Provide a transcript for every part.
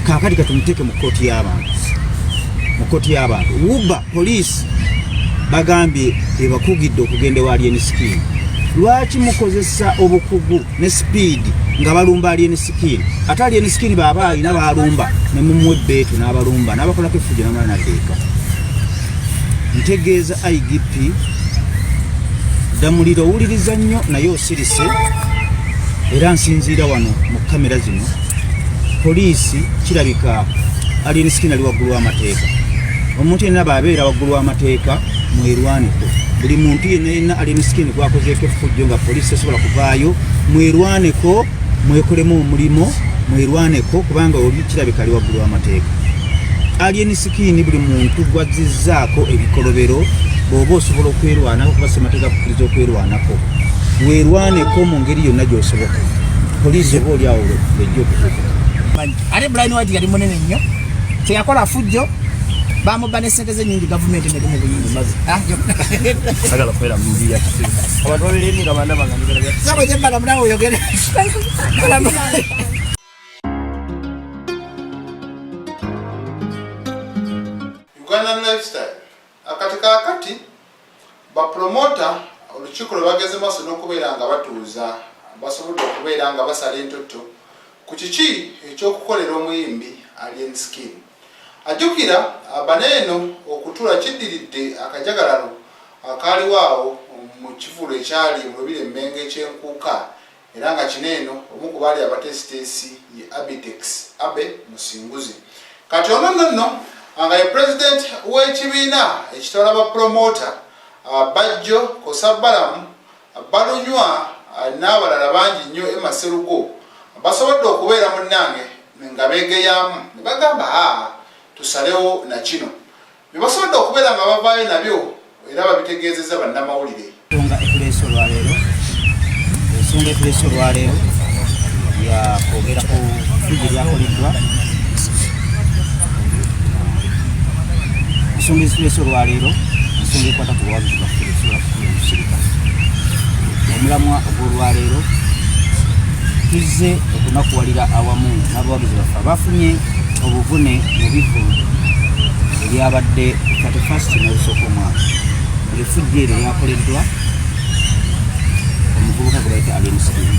Kaakati katumuteeke mu kkooti y'abantu, mu kkooti y'abantu. Wuba poliisi bagambye ebakugidde okugenda ewa Alien Skin. Lwaki mukozesa obukugu ne sipiidi nga balumba Alien Skin? Ate Alien Skin baaba alina balumba ne mumuwa ebbeetu n'abalumba n'abakolako effujjo n'amala naddeeka. Ntegeeza IGP Ddamulira, owuliriza nnyo naye osirise, era nsinziira wano mu kamera zino. Poliisi kirabika Alien Skin ali waggulu w'amateeka. Omuntu yenna baabeera waggulu w'amateeka, mwerwaneko. Buli muntu yenna yenna Alien Skin gwakozeeko effujjo nga poliisi tesobola kuvaayo, mwerwaneko, mwekolemu omulimu, mwerwaneko, kubanga oli kirabika ali waggulu w'amateeka. Alien Skin buli muntu gwazizzaako ebikolobero, bw'oba osobola okwerwanako, kuba ssemateeka kukkiriza okwerwanako, weerwaneko mu ngeri yonna gy'osoboka. Poliisi oba oli awo lwejja okutuuka. Ate Brian White yali munene nnyo, kyeyakola fujjo bamubba ne sente ze nyingi, gavumenti neri mu buyinza. Sagala kubeera mu nju ya kisiru. Abantu babeera eri nga bandaba nga njogera bya Sabo gye mbala munawe oyogere. Ugandan Lifestyle. Akati kaakati bapromota olukiiko lwe bageze maaso n'okubeera nga batuuza, basobodde okubeera nga basala entotto ku kiki ekyokukolera omuyimbi Alien Skin. Ajjukira bano eno okutuula kiddiridde akajagalalo akaaliwo awo mu kivvulu ekyali mu Lubiri e Mmengo eky'Enkuuka, era nga kino eno omu ku baali abateesiteesi ye Abitex Abbey Musinguzi. Kati ono nno nno nga ye president w'ekibiina ekitwala ba promoter, Bajjo Kosa Balamu Balunywa n'abalala bangi nnyo, Emma Sserugo, basobodde okubeera munnange nga beegeyaamu ne bagamba aa tusalewo na kino bye basobodde okubeera nga bavaayo nabyo era babitegeezezza bannamawulire. Ensonga etuleese olwaleero, ensonga etuleese olwaleero ya kwogera ku fujjo eryakoleddwa. Ensonga ezituleese olwaleero, ensonga ekwata ku bawagizi baffe, tetusobola kusirika. Omulamwa ogw'olwaleero, tuzze okunakuwalira awamu n'abawagizi baffe abafunye obuvune mu bivvulu ebyabadde 31st n'olusooka omwaka, ng'effujjo eryo lyakoleddwa omuvubuka gwe bayita Alien Skin.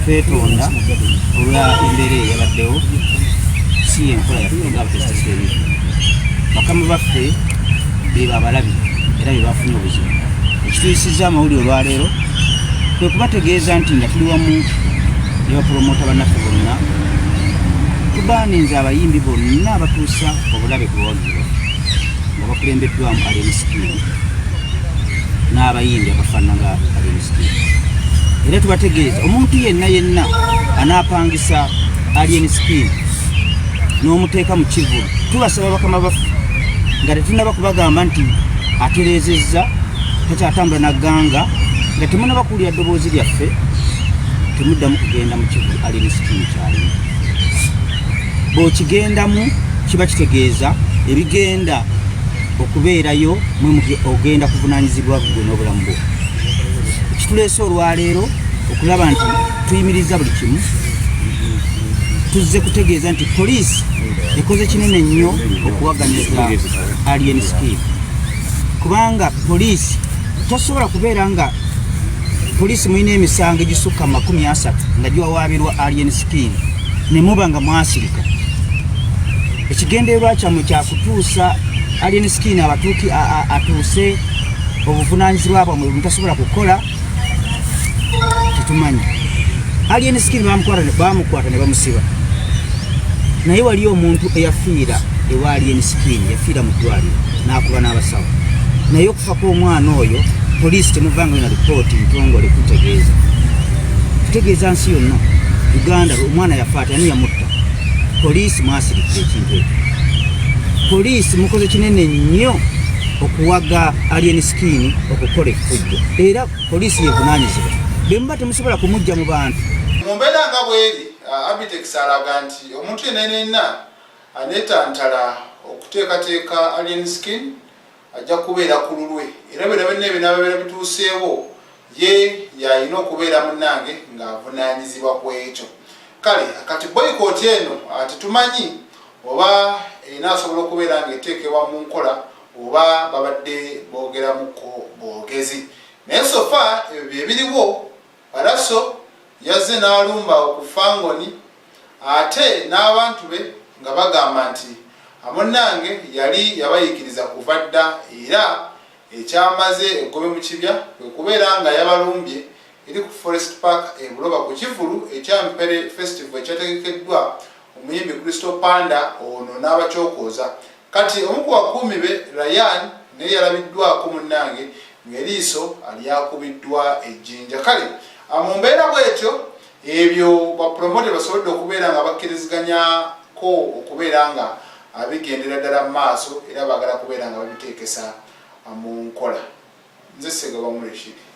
Twetonda olwa embeera eyo eyabaddewo, si enkola yaffe ng'abateesiteesi b'ebivvulu. Bakama baffe be babalabi era be bafunye obuzibu. Ekituyisizza amawulire olwaleero kwe kubategeeza nti nga tuli wamu ne bapulomota bannaffe bonna, tubaaninze abayimbi bonna abatuusa obulabe ku bawagizi baffe nga bakulembeddwamu Alien Skin n'abayimbi abafaanana nga Alien Skin. Era tubategeeza, omuntu yenna yenna anaapangisa Alien Skin n'omuteeka mu kivvulu, tubasaba bakama baffe, nga tetunaba kubagamba nti atereezezza, takyatambula na gganga, nga temunaba kuwulira ddoboozi lyaffe, temuddamu kugenda mu kivvulu Alien Skin kyalimu. Bw'okigendamu kiba kitegeeza ebigenda okubeerayo mwe ogenda kuvunaanyizibwa ggwe n'obulamu bwo. Ekituleese olwaleero okulaba nti tuyimiriza buli kimu, tuzze kutegeeza nti poliisi ekoze kinene nnyo okuwaganiza Alien Skin, kubanga poliisi tosobola kubeera nga poliisi mulina emisango egisukka 30 nga giwawaabirwa Alien Skin ne muba nga mwasirika. Ekigendererwa kyammwe kyakutuusa Alien Skin abatuuki atuuse obuvunaanyizibwa bwammwe bwe mutasobola kukola, tetumanyi. Alien Skin bamukwata ne bamusiba, naye wali omuntu eyafiira ewa Alien Skin, yafiira mu ddwaliro n'akuba n'abasawo, naye okufa kw'omwana oyo poliisi temuvangayo na lipooti ntongole kutegeeza nsi yonna Uganda omwana yafa ati ani yamutta. Poliisi mwasirikira ekintu ekyo. Poliisi mukoze kinene nnyo okuwaga Alien Skin okukola effujjo, era poliisi yevunaanyizibwa bwe muba temusobola kumujja mu bantu. Mu mbeera nga bweri, Abitex alaga nti omuntu yenna yenna aneetantala okuteekateeka Alien Skin ajja kubeera ku lulwe, era byonna byonna ebinaabeera bituuseewo ye y'alina okubeera munnange ng'avunaanyizibwa ku ekyo. Kale kati boycott eno tetumanyi oba enaasobola okubeera ng'eteekebwa mu nkola oba babadde boogeramuko boogezi, naye so far ebyo bye biriwo. Pallaso yazze n'alumba ku Fangoni ate n'abantu be nga bagamba nti munnange yali yabayiikiriza kuva dda era ekyamaze eggobe mu kibya kwe kubeera nga yabalumbye eri ku Forest Park e Buloba ku kivvulu ekya Mpere Festival ekyategekeddwa omuyimbi Crystal Panda ono n'abakyokooza. Kati omu ku bakuumi be Rayan naye yalabiddwako munnange ng'eriiso lyakubiddwa ejjinja. Kale mu mbeera bw'etyo ebyo bapulomote basobodde okubeera nga bakkiriziganyako okubeera nga bigendera ddala mu maaso era baagala kubeera nga babiteekesa mu nkola. Nze Ssegawa Mureshid.